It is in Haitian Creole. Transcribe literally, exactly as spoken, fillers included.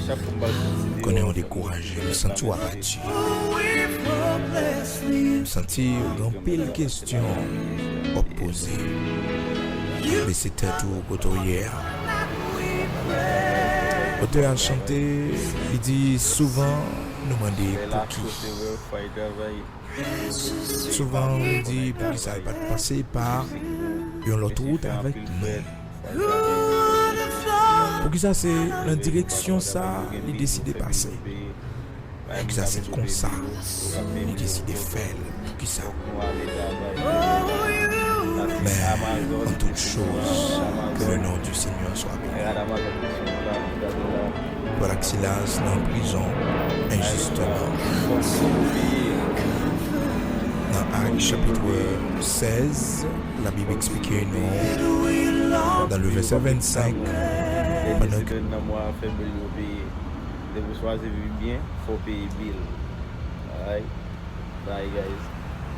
M konnen w dekouraje, m santi w abati. M santi w gen anpil kesyon w ap poze. Bese tèt ou kote w ye a. Otè a chante, li di souvan nou mande pouki. Souvan nou di poukisa l pa t pase pa yon lòt wout avèk nou. Poukisa se nan direksyon sa li deside pase? Poukisa se konsa li deside fè l? Poukisa? Mais en toute chose, que le nom du Seigneur soit béni. Paul ak Silas nan prizon enjisteman. Nan Ak chapit sèz, Labib eksplike nou, dans le verset vingt-cinq, pandan ke Depi w chwazi viv byen, fò w peye bil. Alright? Bye, guys.